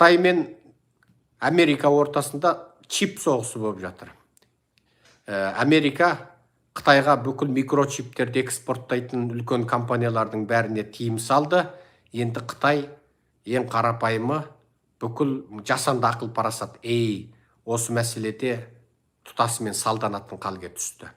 Қытай мен Америка ортасында чип соғысы болып жатыр. Америка Қытайға бүкіл микрочиптерді экспорттайтын үлкен компаниялардың бәріне тыйым салды. Енді Қытай, ең қарапайымы, бүкіл жасанды ақыл парасат ей осы мәселеде тұтасымен салданатын халге түсті.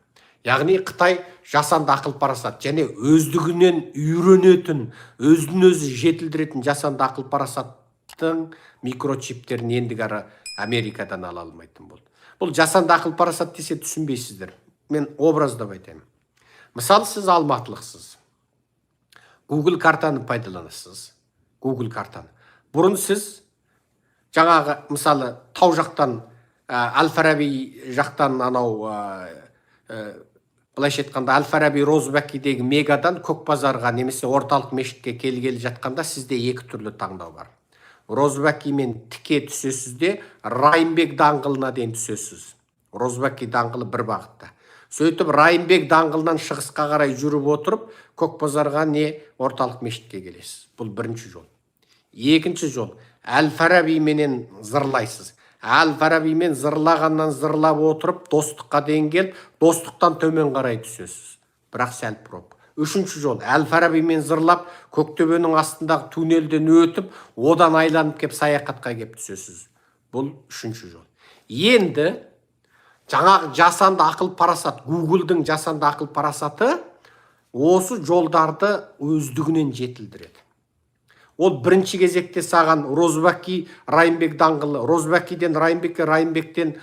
Яғни Қытай жасанды ақыл парасат және өздігінен үйренетін, өзін өзі жетілдіретін жасанды ақыл парасаттың микрочиптерін ендігәрі Америкадан ала алмайтын болды. Бұл жасанды ақыл парасат десе, түсінбейсіздер, мен образдап айтайын. Мысалы, сіз алматылықсыз, Google картаны пайдаланасыз. Google картаны бұрын сіз жаңағы, мысалы, тау жақтан, әл Фараби жақтан, анау былайша айтқанда, әл Фараби Розыбакидегі Мегадан Көк базарға немесе орталық мешітке келгелі жатқанда, сізде екі түрлі таңдау бар. Розыбакимен тіке түсесіз де, Райымбек даңғылына дейін түсесіз. Розыбаки даңғылы бір бағытта. Сөйтіп, Райымбек даңғылынан шығысқа қарай жүріп отырып, Көк базарға не орталық мешітке келесіз. Бұл бірінші жол. Екінші жол: әл Фарабименен зырлайсыз. Әл Фарабимен зырлағаннан зырлап отырып, Достыққа дейін келіп, Достықтан төмен қарай түсесіз, бірақ сәл пробка. Үшінші жол: әл Фарабимен зырлап, Көктөбенің астындағы туннельден өтіп, одан айланып келіп, Саяхатқа келіп түсесіз. Бұл үшінші жол. Енді жаңағы жасанды ақыл парасат, Гуглдың жасанды ақыл парасаты осы жолдарды өздігінен жетілдіреді. Ол бірінші кезекте саған Розыбаки, Райымбек даңғылы, Розыбакиден Райымбекке, Райымбектен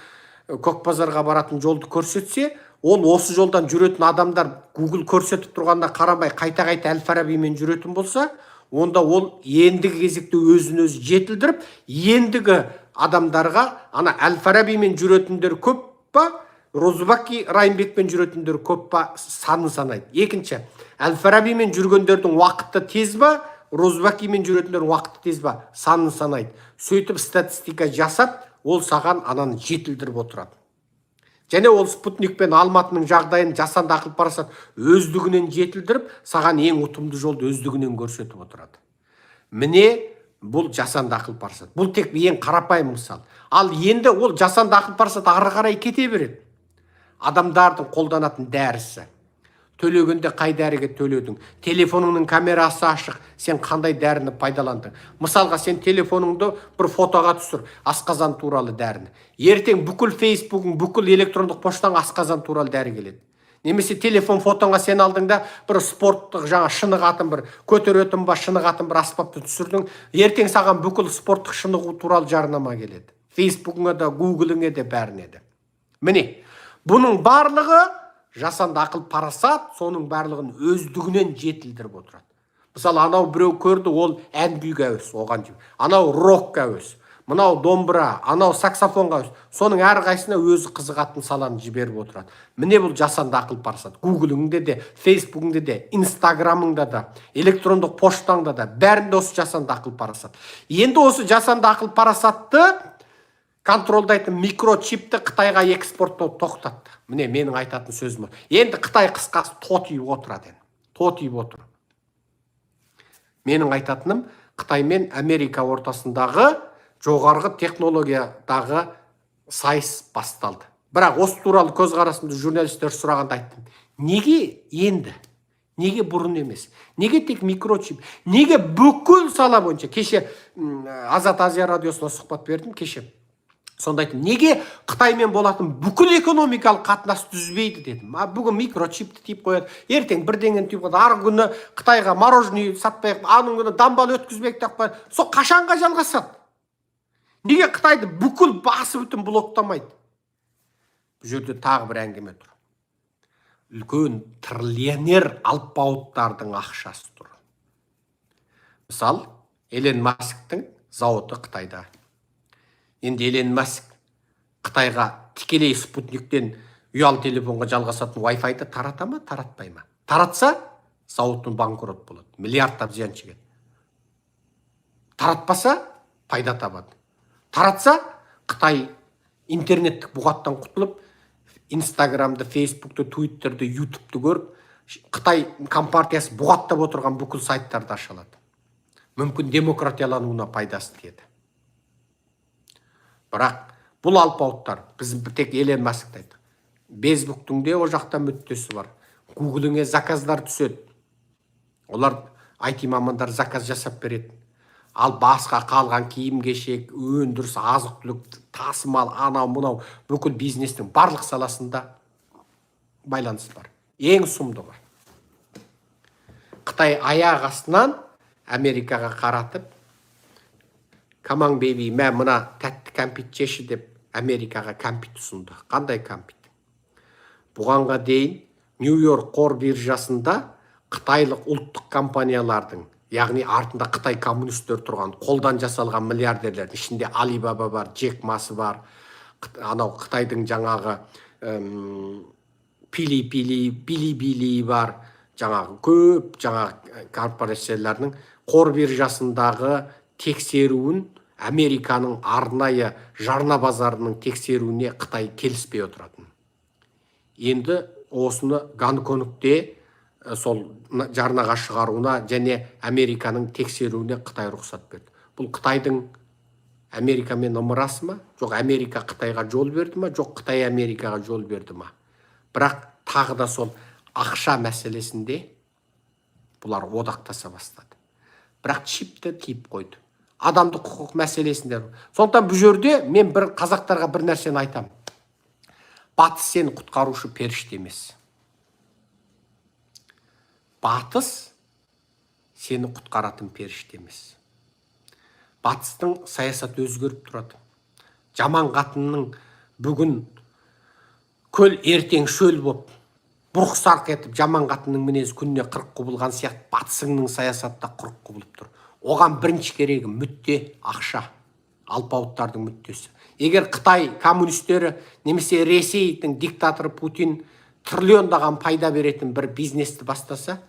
Көкбазарға баратын жолды көрсетсе, ол осы жолдан жүретін адамдар Google көрсетіп тұрғанына қарамай, қайта қайта әл Фарабимен жүретін болса, онда ол ендігі кезекте өзін өзі жетілдіріп, ендігі адамдарға ана әл Фарабимен жүретіндер көп па, Розыбаки, Райымбекпен жүретіндер көп па, санын санайды. Екінші, әл Фарабимен жүргендердің уақыты тез ба, Розыбакимен жүретіндердің уақыты тез ба, санын санайды. Сөйтіп, статистика жасап, ол саған ананы жетілдіріп отырады. Және ол спутник пен Алматының жағдайын жасанды ақыл парасат өздігінен жетілдіріп, саған ең ұтымды жолды өздігінен көрсетіп отырады. Міне, бұл жасанды ақыл парасат. Бұл тек ең қарапайым мысал. Ал енді ол жасанды ақыл парасат ары қарай кете береді. Адамдардың қолданатын дәрісі, төлегенде қай дәріге төледің, телефоныңның камерасы ашық, сен қандай дәріні пайдаландың. Мысалға, сен телефоныңды бір фотоға түсір, асқазан туралы дәріні. Ертең бүкіл Фейсбугің, бүкіл электрондық поштаң асқазан туралы дәрі келеді. Немесе телефон фотоңа сен алдың да, бір спорттық жаңа шынығатын, бір көтеретін ба, шынығатын бір аспапты түсірдің. Ертең саған бүкіл спорттық шынығу туралы жарнама келеді, Фейсбугіңе де, Гугліңе де, бәріне де. Міне, бұның барлығы жасанды ақыл парасат, соның барлығын өздігінен жетілдіріп отырады. Мысалы, анау біреу көрді, ол ән күйге әуес, оған анау рокқа әуес, мынау домбыра, анау саксофонға әуес. Соның әрқайсысына өзі қызығатын саланы жіберіп отырады. Міне, бұл жасанды ақыл парасат. Гугліңде де, Фейсбугіңде де, Инстаграмыңда да, электрондық поштаңда да, бәрінде осы жасанды ақыл парасат. Енді осы жасанды ақыл парасатты контролдайтын микрочипті Қытайға экспорттауды тоқтатты. Міне, менің айтатын сөзім. Енді Қытай, қысқасы, тотиып отырады, енді тотиып отыр. Менің айтатыным: Қытай мен Америка ортасындағы жоғарғы технологиядағы сайыс басталды. Бірақ осы туралы көзқарасымды журналистер сұрағанда айттым: неге енді, неге бұрын емес, неге тек микрочип, неге бүкіл сала бойынша? Кеше Азат Азия радиосына сұхбат бердім кеше, сонда айттым: неге Қытаймен болатын бүкіл экономикалық қатынас түзбейді дедім. А бүгін микрочипті тиіп қояды, ертең бірдеңені тиіп қояды, арғы күні Қытайға мороженое сатпай, аның күні дамбал өткізбейік деп қояды. Сол қашанға жалғасады? Неге Қытайды бүкіл басы бүтін блоктамайды? Бұл жерде тағы бір әңгіме тұр: үлкен триллионер алпауыттардың ақшасы тұр. Мысалы, Элон Масктың зауыты Қытайда. Енді Элон Маск Қытайға тікелей спутниктен ұялы телефонға жалғасатын Wi-Fi-ды тарата ма, таратпай ма? Таратса, зауыттың банкрот болады, миллиардтап зиян шегеді. Таратпаса, пайда табады. Таратса, Қытай интернеттік бұғаттан құтылып, Инстаграмды, Фейсбукты, Твиттерді, Ютубты көріп, Қытай компартиясы бұғаттап отырған бүкіл сайттарды аша алады. Мүмкін, демократиялануына пайдасы тиеді. Бірақ бұл алпауыттар, біз тек Илон Маскты айттық, Фейсбуктың де ол жақта мүддесі бар, Гугліңе заказдар түседі, олар IT мамандар заказ жасап береді. Ал басқа қалған киім кешек, өндіріс, азық түлік, тасымал, анау мынау бүкіл бизнестің барлық саласында байланыс бар. Ең сұмдығы, Қытай аяқ астынан Америкаға қаратып, «Come on, baby, мә, мына тәтті кәмпит жеші» деп Америкаға кәмпит ұсынды. Қандай кәмпит? Бұғанға дейін Нью Йорк қор биржасында қытайлық ұлттық компаниялардың, яғни артында қытай коммунистері тұрған, қолдан жасалған миллиардерлердің ішінде Алибаба бар, Джек Масы бар, анау Қытайдың жаңағы Пили Пили, Били Били бар, жаңағы көп жаңағы корпорациялардың қор биржасындағы тексеруін, Американың арнайы жарна базарының тексеруіне Қытай келіспей отыратын. Енді осыны Гонконгте сол жарнаға шығаруына және Американың тексеруіне Қытай рұқсат берді. Бұл Қытайдың Америкамен ымырасы ма, жоқ Америка Қытайға жол берді ма, жоқ Қытай Америкаға жол берді ма? Бірақ тағы да сол ақша мәселесінде бұлар одақтаса бастады. Бірақ чипті тиіп қойды адамдық құқық мәселесінде. Сондықтан бұл жерде мен бір қазақтарға бір нәрсені айтамын: Батыс сені құтқарушы періште емес. Батыс сені құтқаратын періште емес. Батыстың саясаты өзгеріп тұрады. Жаман қатынның бүгін көл, ертең шөл боп, бұрқ сарқ етіп, жаман қатынның мінезі күніне 40 құбылған сияқты, батысыңның саясаты да 40 құбылып тұр. Оған бірінші керегі мүдде, ақша, алпауыттардың мүддесі. Егер Қытай коммунистері немесе Ресейдің диктаторы Путин триллиондаған пайда беретін бір бизнесті бастаса,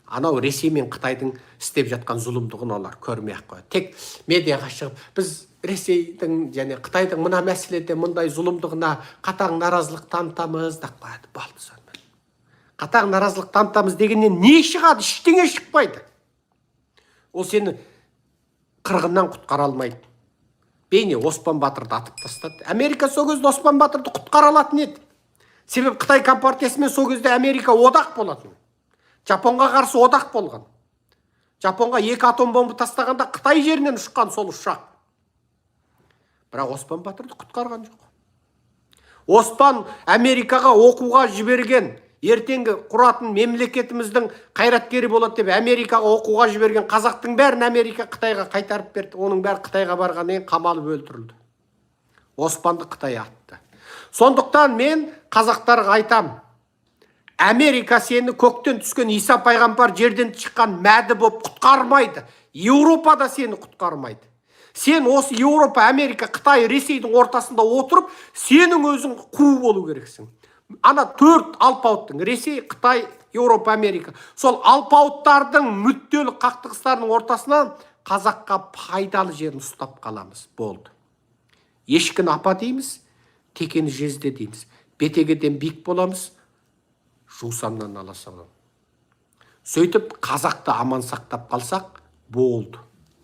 анау Ресей мен Қытайдың істеп жатқан зұлымдығын олар көрмей ақ қояды. Тек медиаға шығып, біз Ресейдің және Қытайдың мына мәселеде мындай зұлымдығына қатаң наразылық танытамыз деп қояды. Болды, сонымен. Қатаң наразылық танытамыз дегеннен не шығады? Ештеңе шықпайды. Ол сені қырғыннан құтқара алмайды. Бейне Оспан батырды атып тастады. Америка сол кезде Оспан батырды құтқара алатын еді, себебі Қытай компартиясымен сол кезде Америка одақ болатын, Жапонға қарсы одақ болған. Жапонға екі атом бомба тастағанда Қытай жерінен ұшқан сол ұшақ. Бірақ Оспан батырды құтқарған жоқ. Оспан Америкаға оқуға жіберген, ертеңгі құратын мемлекетіміздің қайраткері болады деп Америкаға оқуға жіберген қазақтың бәрін Америка Қытайға қайтарып берді. Оның бәрі Қытайға барғаннан кейін қамалып өлтірілді. Оспанды Қытай атты. Сондықтан мен қазақтарға айтам: Америка сені көктен түскен Иса пайғамбар, жерден шыққан Мәді болып құтқармайды. Еуропа да сені құтқармайды. Сен осы Еуропа, Америка, Қытай, Ресейдің ортасында отырып, сенің өзің қу болу керексің. Ана төрт алпауыттың, Ресей, Қытай, Еуропа, Америка, сол алпауыттардың мүдделі қақтығыстарының ортасынан қазаққа пайдалы жерін ұстап қаламыз, болды. Ешкіні апа дейміз, текені жезде дейміз, бетегеден биік боламыз, жусаннан аласа боламыз. Сөйтіп қазақты аман сақтап қалсақ болды.